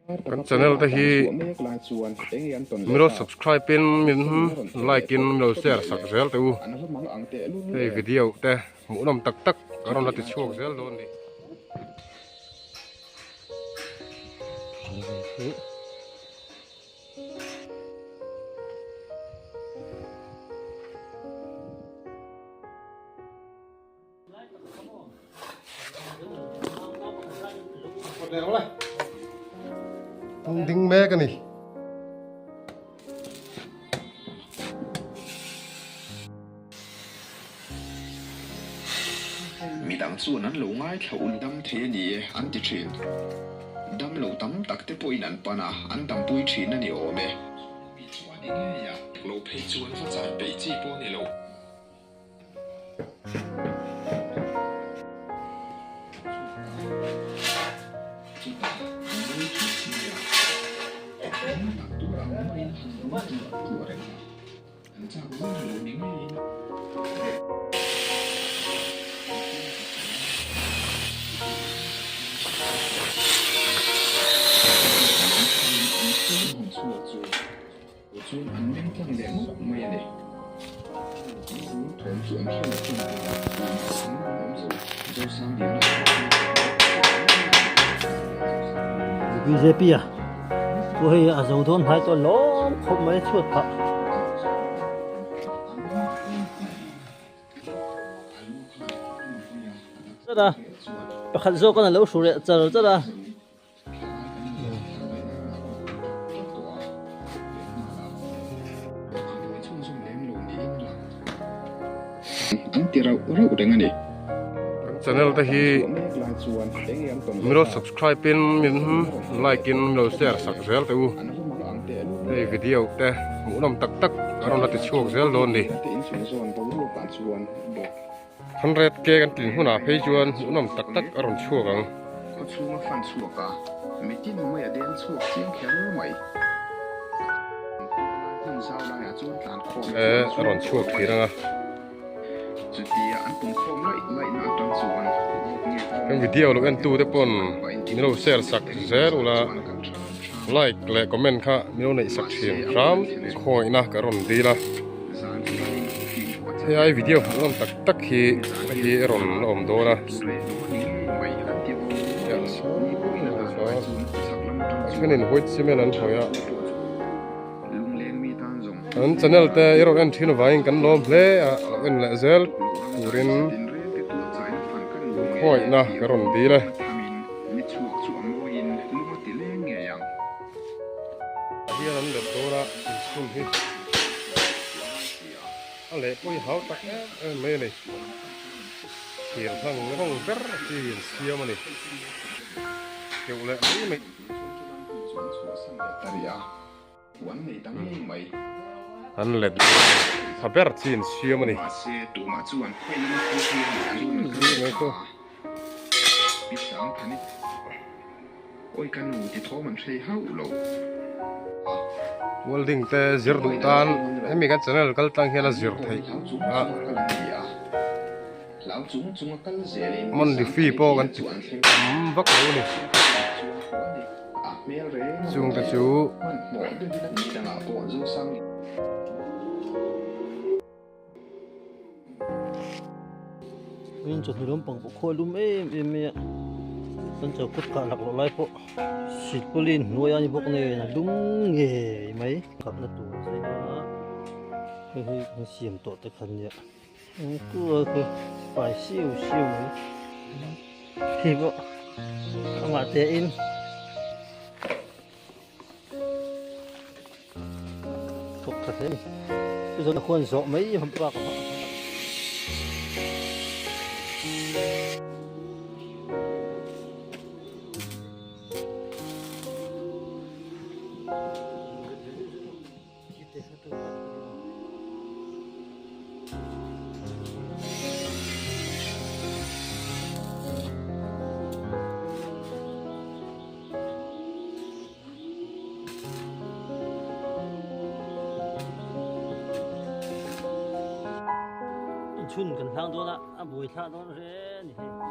Kan channel te hi min lo subscribe in min like in min lo share sak zel teh u. Hei video te hmuhnawm tak tak a rawn la ti chhuak zel dawn a ni. Ding mek a ni. Midang chuan an lo ngaithla ul dam thei a ni e an ti thin. Dam lo tam tak te pawhin an pan a, an dampui thin a ni awm e. Mi chu a ni ngei a, lo phei chuan va chan peih chi pawh a ni lo. Chuan an meng tlang leh mawp mai a ni. Thawm chu an hre lo ṭan ta a, an awm zo Zosangliana BJP a chu hei a zo dawn hnai tawh lawm khawp mai a chhuat phah. Pakhat zawk a lo hru leh char char a. An ti rauh rauh reng a ni. Kan channel te hi min lo subscribe in min like in min lo share sak zel teh u. Hei video te hmuhnawm tak tak a rawn la ti chhuak zel dawn ni. 100 K kan tlin hunah phei chuan hmuhnawm tak tak a rawn chhuak ang. Khaw chhunga fan chhuak a, mitin mai a deng chhuak chiang kher mai. Hmun zau laiah chuan tlan khawm E a rawn chhuak thin ang a. Chutia an pum khawm laih laihna atang chuan Kan video lo en tu te pawn min lo share sak zel ula like leh comment kha min lo neih sak thin hram khawngaihna ka rawn dil a. Hei ai video hmuhnawm tak tak hi hi a rawn la awm dawn a. A thenin white cement an hawi a. An channel te i rawn en thin avangin kan lawm hle a, lo en leh zel turin khawngaihna ka rawn dil e. Hian an let dawn a inchhung hi. A leh pawh hi hau tak em em mai a ni. Thir hlang rawng ber chi in siam a ni. Keuh leh mai mai. An let tha ber chi in siam a ni. Welding te zir duh tan hemi kan channel kal tlang hian a zir theih a monthly fee pawh kan ti tam vak lo a ni chung te chu. In chawhnu lampang pawh khawi lum em em mai a kan chaw kut kah lak loh lai pawh silpaulin hnuai a ni bawk nen a lum ngei mai kapna tur a sawi dawn a hei hi kan siam tawh te kha nia eng tur a khi fai siu siu mai khi pawh amah te in. Thawk tha hle a ni. Chu zawhna khuan zawh mai hman bak a hmang. Inchhun kan hlang dawn a, a buai thlah dawn hle a ni hei.